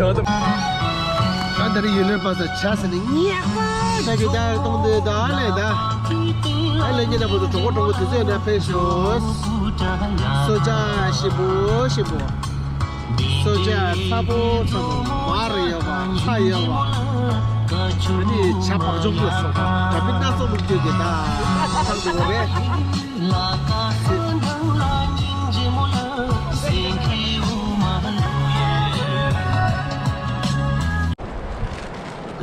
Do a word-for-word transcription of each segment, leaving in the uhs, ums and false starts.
ད་ད་རེས་ཡུན་ནན་པ་ས་ཆ་ས་ནས་ཉེག་པ་ད་གི་ད་གཏོང་དུས་ད་ལས་ད། ཨ་ལས་ཉེ་ན་བོ་དུ་གྲོགས་པོ་གྲོགས་པོ་དུ་ཚོད་ན་ཕེབས་ཤོག་སོ་ཅག་ཞིམ་པོ་ཞིམ་པོ། སོ་ཅག་ཚ་པོ་ཚ་པོ། མར་ཡོད་པ་ཚ་ཡོད་པ། ཨ་ནི་ཇ་བག་འཇོམས་ལ་སོགས་པ་འདྲ་མིན་སྣ་ཚོགས་ལུགས་བསྟོད་ཀྱི་ད་ཚང་དུ་འོ་རེད།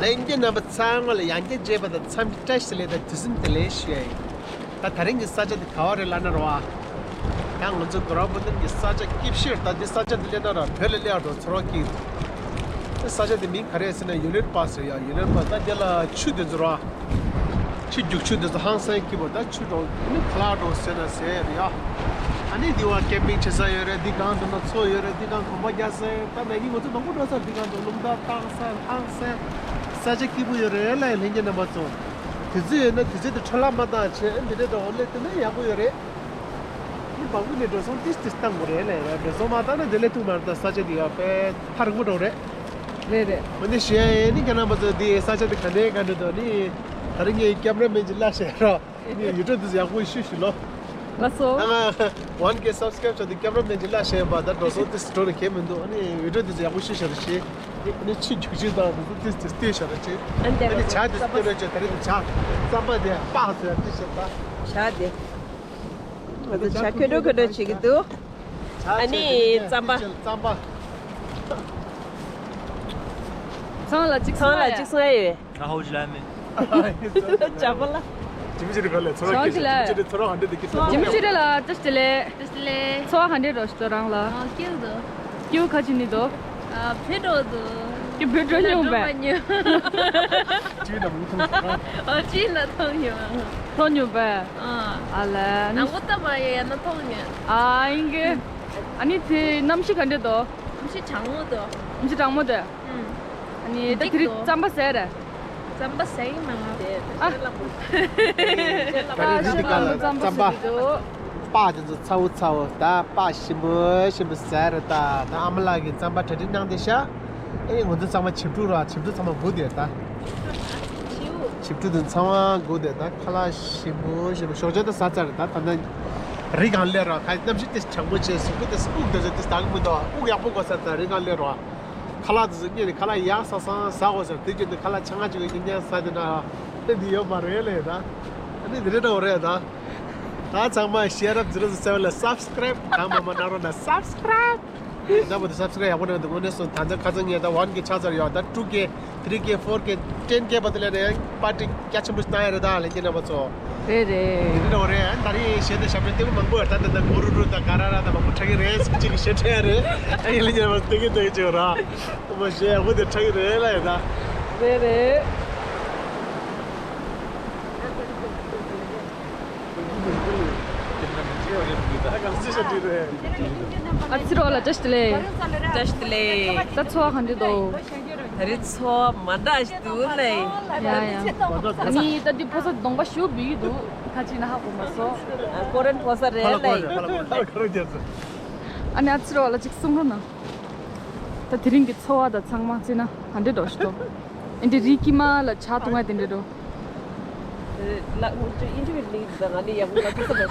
ལྷན་རྒྱས་རྣམ་པ་ཚང་མ་ལ་ཡང་བསྐྱར་མཇལ་བ་དང་འཚམས་འདྲི་བཀྲ་ཤིས་བདེ་ལེགས་དང་དུས་གསུམ་བདེ་ལེགས་ཞུ་ཡ་ཡིན། ད་ད་རིང་གི་ས་ཆ་འདི་ག་བ་རེད་ལབ་ན་རོ་ཨ། ད་ང་ཚོ་གུ་ར་པུ་ཏན་གྱི་ས་ཆ་སྐྱིད་ཤོས་ད་འདི་ས་ཆ་འདི་སླེབས་ན་ར་བོད་ལ་སླེབས་འགྲོ་ཚོར་བ་སྐྱིད། འདི་ས་ཆ་འདི་མིང་ག་རེ་ཟེར་ན་ཡུ་ནན་པཱ་སི་རེད་ཡ། ཡུ་ནན་པཱ་སི་ད་འདི་ལ་ཆུ་འདི་ཚོ་ར། ཆུ་རྒྱུག་ཆུ་འདི་ཚོ་ཧང་སང་སྐྱིད་པོ། ད་ཆུ་འགྲོ་ནི་ཁ་ལག་འགྲོ་ཟེར་ན་ཟེར་རེད་ཡ། ཨ་ནི་འདི་བ་ཀེམ་པིང་བྱེད་ས་ཡོད་རེད། འདི་སྒང་དུ་ན་མཚོ་ཡོད་རེད། འདི་སྒང་གོམ་པ་རྒྱག་ས་ཡོད། ད་ན་ནིང་ང་ཚོ་མང་པོ་འགྲོ་ས་འདི་སྒང་དུ་རླུང་རྟ་བཏང་ས་ཧང་སང་ས་ཆ་སྐྱིད་པོ་ཡོད་རེད་ལ་ལྷན་རྒྱས་རྣམ་པ་ཚོ། དུས་ཚོད་ཡོད་ན་དུས་ཚོད་དེ་འཕྲོ་བརླག་མ་བཏང་བྱས་འདི་འདྲའི་འགྲོ་སླེབས་ཐུབ་ན་ཡག་པོ་ཡོད་རེད། འདི་བ་གུ་ནས་འགྲོ་སོང་ཏིས་ཏིས་བཏང་དགོས་རེད་ལས་རེད། འགྲོ་སོང་མ་བཏང་ན་འདི་སླེབས་ཐུབ་མ་རེད། ད་ས་ཆ་འདི་ཡག་པས་ཐག་རིང་པོ་འགྲོ་རེད། རེད་རེད། འོ་ནི་གཞན་ནི་ཁྱེད་རྣམ་པ་ཚོ་འདི་ས་ཆ་འདི་ག་ནས་ག་འདྲ་འདུག་ནི། ད་རིང་ངའི་ཀེམ་ར་མེན་གྱི་བླ་ཞེས་རོགས་ནི་ཡུ་ཊུབ་འདི་ཡག་པོ་ཤུ་ཤུ་ལོ། ལགས་སོ། ད་ང་ཝན་ཀེ་སབ་སི་ཀ་རེབ་བྱས་ཏེ་ཀེམ་ར་མེན་གྱི་བླ་ཞེས་པ་ད་འགྲོ་སོང་ཏིས་འགྲོ་ནི་ཁྱད་མི་འདུག་ཨ་ནི་ཡུ་ཊུབ་འདི་ཡག་པོ་ཤུ་ཤ་རེ་ཤེས། ཨ་ནི་ཆུ་རྒྱུག་ཆུ་དང་འདི་ཚོ་ཏིས་ཏིས་ལྟོས་ཤ་རེ་ཤེས། ཨ་ནི་ཇ་འདི་ཚོ་ལྟོས་རེ་ཅེ་ད་རེས་ཇ་རྩམ་པ་དེ་པག་ཚོས་ཏིས་ཤ་ད། ཇ་དེ། ང་ཚོ་ཇ་ཁོལ་འགྲོ་ཁོལ་འགྲོ་བྱེད་ཀྱི་འདུག་ཨ་ནི་རྩམ་པ། རྩམ་པ། ཚང་ལ་གཅིག་ཚང་ལ་གཅིག་སོང་ཡ་ཡོད། ང་ཧོ་ཇི་ལ་མེ། ཇ་པ་ལ། ཇིམ་ཇི་རི་ག་ལེ་ཚོར་བ་ཇིམ་ཇི་རི་ལ། ཚོར་བ་ག་འདྲ་འདུག་ཇིམ་ཇི་རི་ལ་བཀྲ་ཤིས་བདེ་ལེགས། བཀྲ་ཤིས་བདེ་ལེགས། ཚོར་བ་ག་འདྲ་འདུག་ཁྱོད་རང་ལ། ཨ་སྐྱིད་འདུག་སྐྱིད་པོ་ག་ཅི་ནི་འདུག་ཨ་ཕེ་འགྲོ་འདུག་ཁྱོད་བོད་འགྲོ་མྱོང་པས། ཅི་ན་མུ་ཐུང་། ཨ་ཅི་ན་ཐོང་མྱོང་། ཐོང་མྱོང་པས། ཨ་ཨ་ལ་ནང་པོ་ལྟ་མ་ཡོད་ཡ་ན་ཐོང་མྱོང་། ཨ་ཡིན་གི། ཨ་ནི་དེ་གནམ་གཤིས་ག་འདྲ་འདུག་གནམ་གཤིས་གྲང་མོ་འདུག་གནམ་གཤིས་གྲང་མོ་འདུག་ཨ་ནི་ད་དེ་རིང་རྩམ་པ་ཟས་རེད། རྩམ་པ་ཟས་ཡིན་མ་ང་། ཨ། ད་རེས་འདི་ག་ལ་རྩམ་པ་ཟས་འདུག་པགས་དེ་ཚོ་ཚ་བོ་ཚ་བོ་ད་པགས་ཞིམ་པོ་ཞིམ་པོ་ཟས་རེད་ད། ད་ཨ་མ་ལགས་ཀྱིས་རྩམ་པ་གྲ་སྒྲིག་གནང་བསྡད་ཤག་ཨེ་ང་ཚོ་ཚང་མ་བྱིབས་ཕྲུག་ར་བྱིབས་ཕྲུག་ཚང་མ་སྒུག་བསྡད་ད། བྱིབས་ཕྲུག་དེ་ཚང་མ་སྒུག་བསྡད་ད། ཁ་ལག་ཞིམ་པོ་ཞིམ་པོ་ཞོགས་ཇ་ད་ཟ་ཚར་རེད་ད། ད་ད་རི་སྒང་སླེབས་ར་ཁ་གནམ་གཤིས་དེ་གྲང་མོ་བྱས་གཟུགས་པོ་དེ་དབུགས་དེ་ཚོ་དེ་ད་གི་མི་འདུག་དབུགས་ཡག་པོ་དགོས་ས་ད་རི་སྒང་སླེབས་ར། ཁ་ལག་དེ་ཚོ་རྙེད་ནས་ཁ་ལག་ཡག་ས་སང་ཟ་དགོས་ཟེར། དེ་བརྒྱུད་ནས་ཁ་ལག་ཆ་ང་གཅིག་གི་ཉིན་ཉལ་ཟ་དེ་ན་ཨེ་འདི་ཡོད་མ་རེད་ལས་ད། ཨ་ནི་འདི་རེད་འགྲོ་རེད་ད། ད་ཚང་མ་ཤེར་རབ་ཛི་རོ་ཛི་སེ་ཝན་ལ་སབ་སི་ཀ་རེབ་གང་མ་མ་གནང་རོགས་གནང་། སབ་སི་ཀ་རེབ། ད་བོ་དེ་སབ་སི་ཀ་རེབ་ཡག་པོ་གནང་འདུག་དངོས་གནས་སོང་ད་ཚོད་ཁ་ཚང་ངས་ད་ཝན་ཀེ་ཆགས་ཚར་ཡོད་ད། ཊུ་ཀེ་ཐི་རི་ཀེ་ཕོར་ཀེ་ཊེན་ཀེ་བར་དུ་སླེབས་ན་ཡང་པར་ཊི་རྒྱ་ཆེན་པོ་ཞིག་གནང་ཡ་རེད་ད་ལྷན་རྒྱས་རྣམ་པ་ཚོ། རེད་རེད། འདི་འདྲ་བ་རེད། ད་རེས་གཞས་དང་ཞབས་བྲོ་ལྟད་མོ་མང་པོ་ཡོད་ད། ད་ད་གུ་རུ་རུ་དང་ག་ར་ར་དང་མང་པོ་འཁྲབ་ཀྱི་རེད་ཟེར་གཅིག་གིས་གཞས་འཁྲབ་ཡ་རེད། ཨ་ཡིན་ལ་ཉན་པ་ལྟ་གི་ལྟ་གི་བྱེད་ར། ཨོ་མ་གཞས་ཡག་པོ་དེ་འཁྲབ་ཀྱི་རེད་ལ་ཡ་ད། རེད་རེད། ཨ་ག་ཚོད་ཞབས་བྲོ་རེད། ཨ་ཚེ་རོགས་ལ་བཀྲ་ཤིས་བདེ་ལེགས། བཀྲ་ཤིས་བདེ་ལེགས། ད་ཚོར་བ་ག་འདྲ་འདུག་ད་རེས་ཚོར་བ་མ་འདྲ་ཞིག་འདུག་ལེ། ཡ་ཡ། ཨ་ནི་ད་འདི་ཕོ་གསར་གདོང་པ་ཞུ་བི་གི་འདུག་ཁ་ཅིག་ན་ཧ་གོ་མ་སོང་། ཨ་ཀོ་རེན་ཕོ་གསར་རེད་ལེ། ཨ་ནི་ཨ་ཚེ་རོགས་ལ་ཅིག་གསུང་རོགས་གནང་། ད་དེ་རིང་གི་ཚོར་བ་དང་ཚང་མ་བརྩིས་ན་ག་འདྲ་འདུག་ཞུ་དོ། ཨིན་དེ་རི་ཀི་མ་ལ་ཆ་ཐུང་ང་དེ་འདྲ་འདུག་ལ་ཨིན་ཊར་བིའུ་ལིང་དང་ང་ནི་ཡག་པོ་ལ་ཐུག་ས་མ་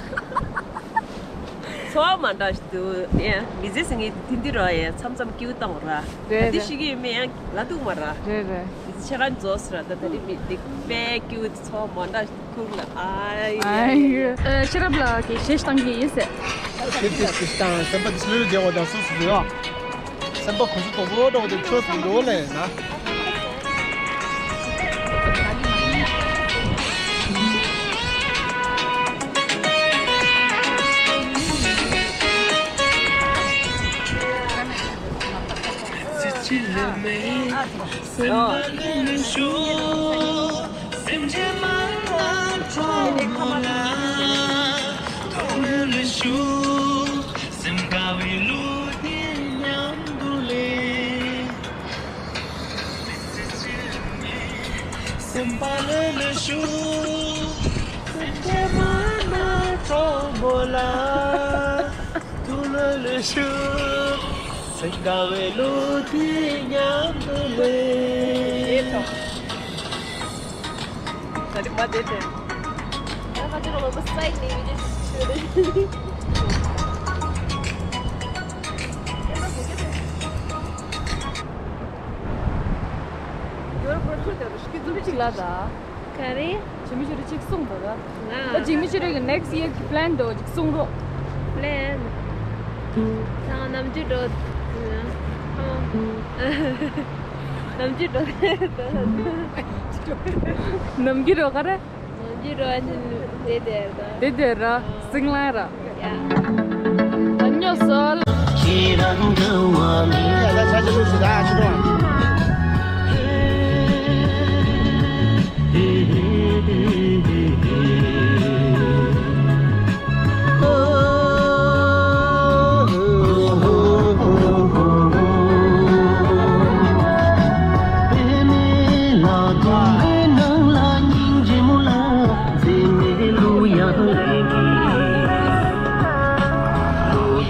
ཚོར་བ་མ་འདྲ་ཞིག་འདུག་ཡ་མི་ཚེ་ཟེར་མཁན་དེ་འདི་ར་ཡ་མཚམས་མཚམས་སྐྱིད་པོ་བཏང་ར། རེད་ད་དེ་རེད། ཤི་གི་མེད་ཡང་ལ་ཐུག་མ་ར། རེད་རེད། མི་ཚེ་ཆེ་ག་རྫོགས་སི་ར་ད་ད་རི་མི་དེ་དཔེ་སྐྱིད་པོ་ཚོར་བ་མ་འདྲ་ཞིག་ཐུག་ལ་ཨ་ཡི། ཨ་ཡི། ཤེས་རབ་ལགས་ཀྱིས་གཞས་བཏང་གི་ཡིན་ཟེར། ཤེས་རབ་ཀྱིས་གཞས་བཏང་སེམས་པ་དེ་ལུས་བདེ་བ་དང་སུ་སུ་ཡོད། སེམས་པ་གོ་ས་དོག་པོ་འདྲ་བོ་དེ་ཆོས་སུ་འགྲོ་ལས་ན། ཡོར་བར་ཁུར་དེ་རུ་སྐྱིད་འཛུམ་གཅིག་ལ་ད། ག་རེ། ཇི་མི་ཤི་རི་གཅིག་གསུངས་དོ་ད། ང་། ད་ཇི་མི་ཤི་རི་གི་next year གི་plan དོ་གཅིག་གསུངས་རོགས། Plan། ད་ནམ་རྒྱུན་འགྲོ། ནམ་རྒྱུན་འགྲོ། ནམ་རྒྱུན་འགྲོ་ག་རེ། ནམ་རྒྱུན་འགྲོ་ཨ་ནི་དེ་དེ་ར། དེ་དེ་ར། སིང་ལ་ར། ཡ། ཉོ་སོལ།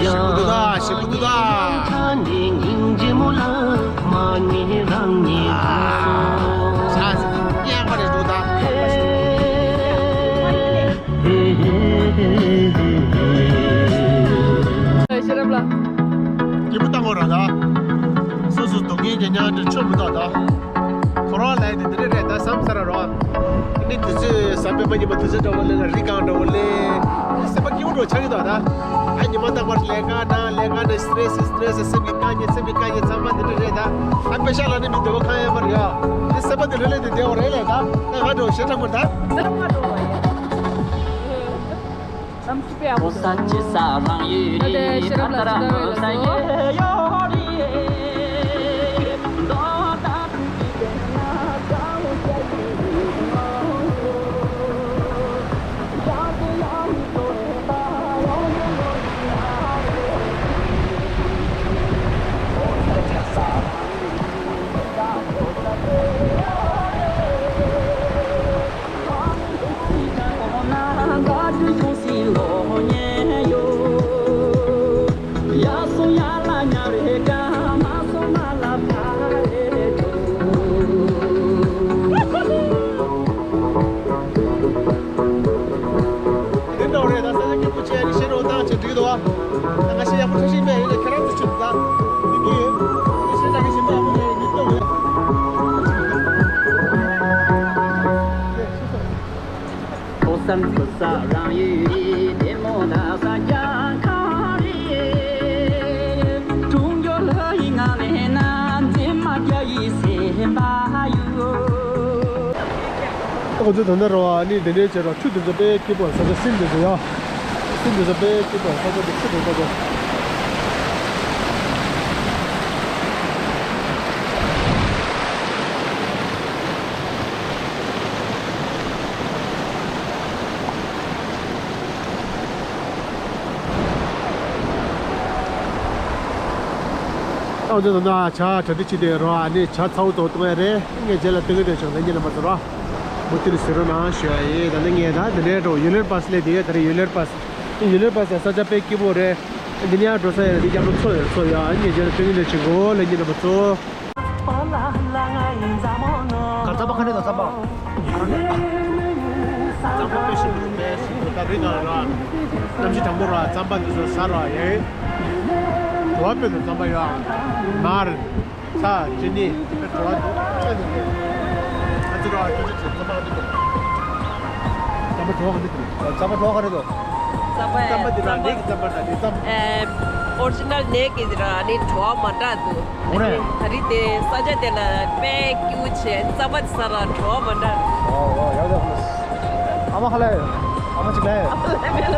ཞིམ་པོ་འདུག་ད། ཞིམ་པོ་འདུག་ད། ཨ། ཆ་ཡག་པ་རེད་འདུག་ད། ཤེས་རབ་ལགས། སྐྱིད་པོ་བཏང་དགོས་ར་ད། སོ་སོ་སྡུག་བསྔལ་གྱི་མྱང་འདྲ་ཆོ་མི་འདུག་ད། ཁོ་རང་ལ་ཡི་དེ་འདི་འདྲ་རེད་ད་བསམ་ས་ར་རོ། ཨ་ནི་དུས་ཚོད་བསམ་པའི་མ་ཉིན་པ་དུས་ཚོད་འདྲ་བོ་ལས་ན་རི་གང་འདྲ་བོ་ལས། སེམས་པ་སྐྱིད་པོ་འདྲ་བོ་ཆགས་ཀྱི་འདུག་ད། ཨ་ཉི་མ་རྟག་པར་ལས་ཀ་ན་ལས་ཀ་ན་སི་ཏྲེ་སི་སི་ཏྲེ་སི་སེམས་ཀྱི་དཀའ་ངལ་སེམས་ཀྱི་དཀའ་ངལ་ཚང་མ་འདི་འདྲ་རེད་ད། ཨ་པེ་ཤ་ལ་ནི་མི་འདོད་པ་གང་ཡང་མ་རེད་ཡ། འདི་སེམས་པ་འདི་ལྷོད་ལྷོད་དེ་བསྡད་པ་རེད་ལས་ད། ད་ང་འདྲ་བོ་ཞེ་དྲག་མ་རེད་ད། ལམ་ཞིག་པའི་ཨ་ཁུ་ཚོ། ད་དེ་ཤེས་རབ་ལ་ཅི་ལྟ་བས་ལ་སོ། དེ་འདྲ་བ་རེད་ད། ས་ཆ་སྐྱིད་པོ་བྱས་ནས་ཤེས་རོགས་བཏང་བྱས་འགྲིག་འདུག་བ། ད་ང་ཤེས་ཡག་པོ་ཁྲ་ཤིང་མེད་ཡིན་ན་ཁྱེད་རང་ཚོ་ཆུ་ད་ཡིན་གྱི་ཡོད། ཤེས་ད་གི་ཤེས་པ་ཡག་པོ་མེད་ཡིན་མི་གཏོང་ཡོད། ཨོ་ཙི་ད་ནི་རོ་ཨ་ནི་དེ་འདྲའི་བྱས་རོ་ཆུ་དེ་ཚོ་དཔེ་སྐྱིད་པོ་ས་ཆ་སིམ་དེ་ཚོ་ཡ། སིམ་དེ་ཚོ་དཔེ་སྐྱིད་པོ་ས་ཆ་དེ་ཆུ་དེ་ཚོ་དཔེ། ཨོ་ཙི་ད་ནི་ཇ་གྲ་སྒྲིག་བྱེད་དེ་རོ་ཨ་ནི་ཇ་ཚ་བོ་ཚ་བོ་བཏུང་ཡ་རེད། ངས་རྗེས་ལ་སྟོན་གི་འདོད་བྱུང་ལ་ཉིན་ལ་མ་ཚོར་བ། མུ་མཐུད་ནས་གཟིགས་རོགས་གནང་ཞུ་ཡ་ཡིན། ད་ནི་ངས་ད་འདི་འདྲའི་འགྲོ་ཡུ་ལེར་པཱ་སི་སླེབས་དེ་ཡོད། ད་རེས་ཡུ་ལེར་པཱ་སི། ཡུ་ལེར་པཱ་སི་ས་ཆ་དཔེ་སྐྱིད་པོ་རེད། འདི་ནས་ཡར་འགྲོ་ས་ཡོད་རེད། འདི་རྒྱབ་ལོགས་མཚོ་ཡོད། མཚོ་ཡོད། ཨ་ནི་རྗེས་ལ་སྟོན་གི་འདོད་བྱུང་གོ་ལ་ཉིན་ལ་མ་ཚོར། གར་རྩམ་པ་ག་འདྲ་འདུག་རྩམ་པ། རྩམ་པ་དཔེ་ཞིམ་པོ་འདུག་དཔེ་ཞིམ་པོ་འདུག་ད་རིགས་གང་ར། གནམ་གཤིས་གྲང་མོ་ར་རྩམ་པ་འདི་ཚོ་ཟ་ར་ཡིན། བྲོ་བ་དཔེ་འདུག་རྩམ་པ་ཡོད། མར། ཚྭ། ཅི་ནི། དཔེ་བྲོ་བ་འདུག་ཨ་ནི། ཨ་ཙི་ར་ཨ་ཙི་ཙི་རྩམ་པ་འདི་འདུག་རྩམ་པ་བྲོ་བ་འདི་འདུག་རྩམ་པ་བྲོ་བ་ག་རེ་འདུག་རྩམ་པ་རྩམ་པ་འདི་ར་ནས་ཀྱི་རྩམ་པ་ར་འདི་རྩམ། ཨོ་རི་ཇི་ནལ་ནས་ཀྱི་ར་ནི་བྲོ་བ་མ་འདྲ་འདུག་འོ་རེད། ད་རེས་དེ་ས་ཆ་དེ་ལ་དཔེ་སྐྱིད་པོ་བྱས། རྩམ་པ་ཟ་ར་བྲོ་བ་མ་འདྲ། ཨོ་ཨོ་ཡག་ཡག་ཨ་མ་ཁ་ལ་ཡོད། ཨ་མ་ཅིག་ལ་ཡོད། ལས་མེད་ལ།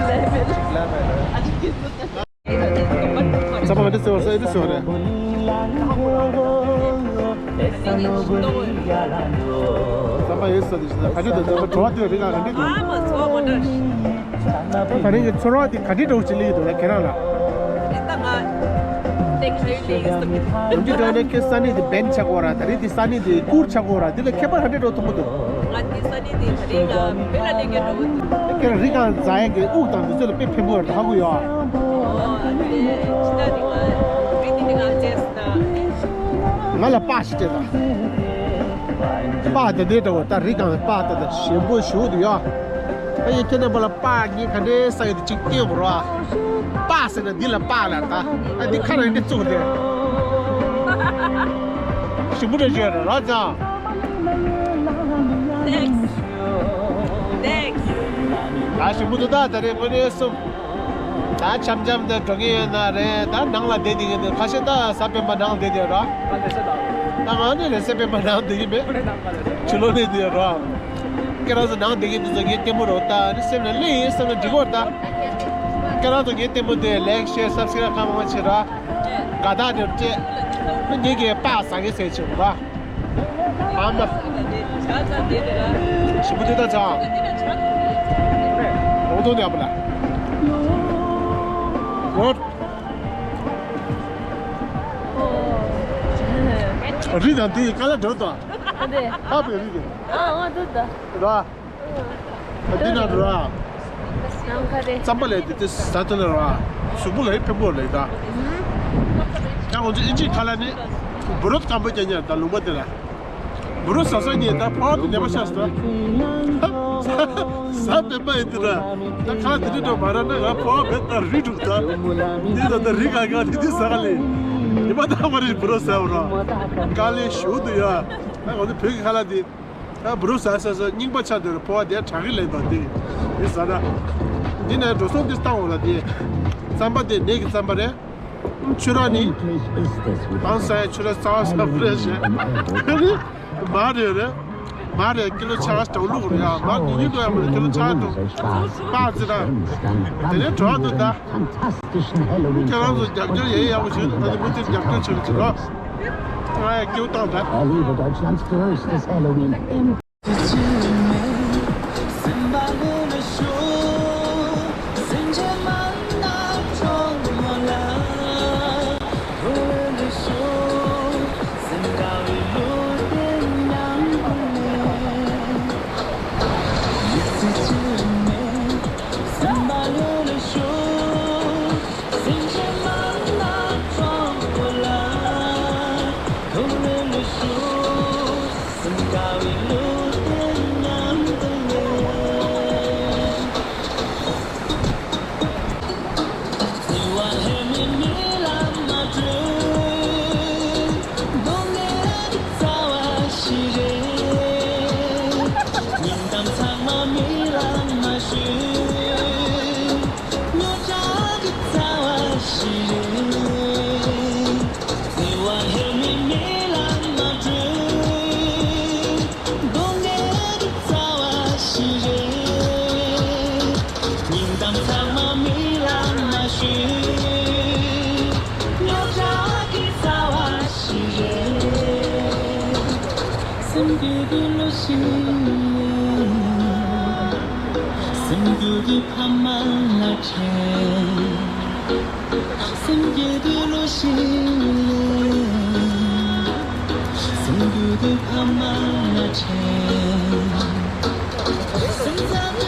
ལས་མེད་ལ། ཅིག་ལ་མེད་ལ། ཨ་ཅིག་གིས་ཟེར། རྩམ་པ་འདི་ཟེར་བ་ས་ཨེ་འདི་ཟེར་བ་རེད། རྩམ་པ་ཡོད་ས་དེ་ཞིག་ལ་ག་འདྲ་འདུག་རྩམ་པ་བྲོ་བ་དེ་རིགས་ག་འདྲ་འདུག་ཨ་མ་ཚོ་མ་འདྲ། ད་རིང་གི་ཚོར་བ་དེ་ག་འདྲ་འདྲ་བོ་ཞིག་སླེབས་ཀྱི་འདུག་ལ་ཁྱེད་རང་ལ། ཨེ་ད་ང་ཏེག་ཁ་ཡུལ་ལས་ཡིན་བསམ་གྱི་འདུག་ཡོང་རྒྱུ་འདྲ་ན་ཁྱེད་ས་གནས་དེ་བན་ཆགས་ཀྱི་ཡོད་ར། ད་རིང་དེ་ས་གནས་དེ་ཀུར་ཆགས་ཀྱི་ཡོད་ར། དེ་ལ་ཁྱད་པར་ག་འདྲ་འདྲ་མཐོང་གི་འདུག་ང་དེ་ས་གནས་དེ་ད་རིང་ང་བོད་ལ་སླེབས་མཁན་འདྲ་བོ་འདུག་ཁྱེད་རང་རི་སྒང་འཛེག་ཡག་གི་དབུགས་དང་དེ་ཚོ་ལ་དཔེ་ཕན་པོ་ཡོད་ར་ཧ་གོ་ཡོད་ཨ། ཨོ་ཨ་ནི་ཅི་ད་དེ་ང་རི་དེ་ནི་ང་བཙལ་སོང་ད། ང་ལ་པགས་ཤིག་སྤྲད་དང་། པགས་དེ་འདྲའི་འདྲ་བོ་ད་རི་སྒང་པགས་ད་ད་ཞིམ་པོ་ཞེ་པོ་འདུག་ཡ། ཨ་ཡེ་ཁྱེད་རྣམ་པ་ལ་པགས་ངས་ག་འདྲའི་ཟ་ཡོད་དེ་གཅིག་སྟོན་དགོས་རོགས་ཨ། པགས་ཟེར་ན་འདི་ལ་པགས་ལ་ད། ཨ་འདི་ཁ་ར་འདི་བཙུགས་ཏེ། ཞིམ་པོ་འདྲ་བྱོས་ར་རོགས་ཙང་། Thanks. Thanks. ད་ཞིམ་པོ་འདུག་ད་ད་རེས་དངོས་གནས་གསུམ། ད་འཆམ་འཆམ་དུ་འགྲོ་མཁན་ཡོད་ན་རེད། ད་ནང་ལ་བསྡད་བསྡད་མཁན་དེ་ཁ་ཤས་ད་གཟའ་སྤེན་པ་ནང་བསྡད་བསྡད་རོགས། ད་ང་ནི་རེས་གཟའ་སྤེན་པ་ནང་བསྡད་ཀྱི་མེད། ཕྱི་ལོགས་ནས་བསྡད་རོགས། ཁྱེད་རང་ཚོ་ནང་བསྡད་མཁན་དེ་ཚོ་ངའི་ལྟད་མོ་རོགས་ད་ནི་སེམས་ལ་སླེབས་ཡིན་བསམ་ན་འགྲིག་གི་རེད་ད། ཁྱེད་རང་ཚོ་ངའི་ལྟད་མོ་དེ་ལའིག་ཤེར་སབ་སི་ཀ་རའིབ་གང་མང་མང་བྱེད་རོགས། དགའ་རྟགས་དེ་སྤྲད། ངེད་ཀྱིས་པགས་ཟ་མཁན་ཟེར་བྱེད་དགོས་ར། ཨ་མ། ཞིམ་པོ་དེ་ད་ཚ། འོ་དོ་ནས་ཨ་མ་ལ། འོ། རི་དང་དེ་ཀ་ལ་འགྲོ་དང་། ཨ་དེ། ཨ་པའི་རི་དེ། ཨ་ཨ་དུ་ད། ར། འདི་ན་ར། ནམ་མཁའ་རེད། རྩམ་པ་ལས་དེ་དེ་ཟ་ཐུབ་ན་ར། གཟུགས་པོ་ལ་ཧེ་ཕན་པོ་ལས་ད། ཡང་ང་ཚོ་ཨིན་ཇིའི་ཁ་ལ་ནི། བུ་རོད་སྐམ་པོ་རྒྱག་ཉར་ད་ལུང་པ་དེ་ལ། བུ་རོད་ཟ་ས་ཉེ་ད་ཕོ་བ་དེ་ནད་པ་ཤ་ཟ། ཟ་པེ་པ་ཡིན་དེ་ར། ད་ཁ་དེ་འདྲ་འགྲོ་མ་ར་ན་ང་ཕོ་བ་བེད་ད་རི་དྲུག་ད། དེ་ད་ད་རི་ག་ག་དེ་དེ་ཟ་ག་ལས། ཉི་མ་ད་མ་རི་བུ་རོད་ཟ་བ་ར། དཀའ་ལས་ཞུ་འདུག་ཡ། ད་ང་ཚོ་བོད་ཀྱི་ཁ་ལ་དེ། ད་བུ་རུ་ཟ་ཟ་ཟ་རྙིང་པ་ཆགས་འདུག་ཕོ་བ་དེ་དྲག་གི་ལེན་དང་དེ་ཡིན་ཟ་ན། འདི་ནས་འགྲོ་སོང་དེ་བཏང་འོང་ལ་དེ། རྩམ་པ་དེ་ནས་ཀྱི་རྩམ་པ་རེད། ཆུ་ར་ནི། གང་ཟ་ཡ་ཆུ་ར་རྩ་བ་ཟ་བུ་རེད་ཞེས། དེ་ནི་མ་རེད་རེད། མ་རེད་ཀི་ལོ་ཆ་ག་སྟོང་ལུག་རེད་ཡ། མ་ཉུང་ཉུང་དུ་ཡ་མ་རེད་ཀི་ལོ་ཆ་ག་སྟོང་། པ་ཙི་ར། དེ་ནས་གྲོགས་འདུག་ད། ཁྱེད་རང་ཚོ་རྒྱབ་སྐྱོར་ཡེ་ཡག་པོ་བྱོས། ད་ནི་མུ་མཐུད་རྒྱབ་སྐྱོར་བྱེད་རོགས་བྱེད་རོགས། ང་ཡ་སྐྱེ་བོ་བཏང་ད། Oliver Deutschlands größtes Halloween im སེམས་རྒྱུད་དུ་ལོ་ཞིག་ལས། སེམས་རྒྱུད་དུ་ཕ་མ་ལ་དྲན། སེམས་རྒྱུད་དུ་ལོ་ཞིག་ལས། སེམས་རྒྱུད་དུ་ཕ་མ་ལ་དྲན། སེམས་རྒྱུད་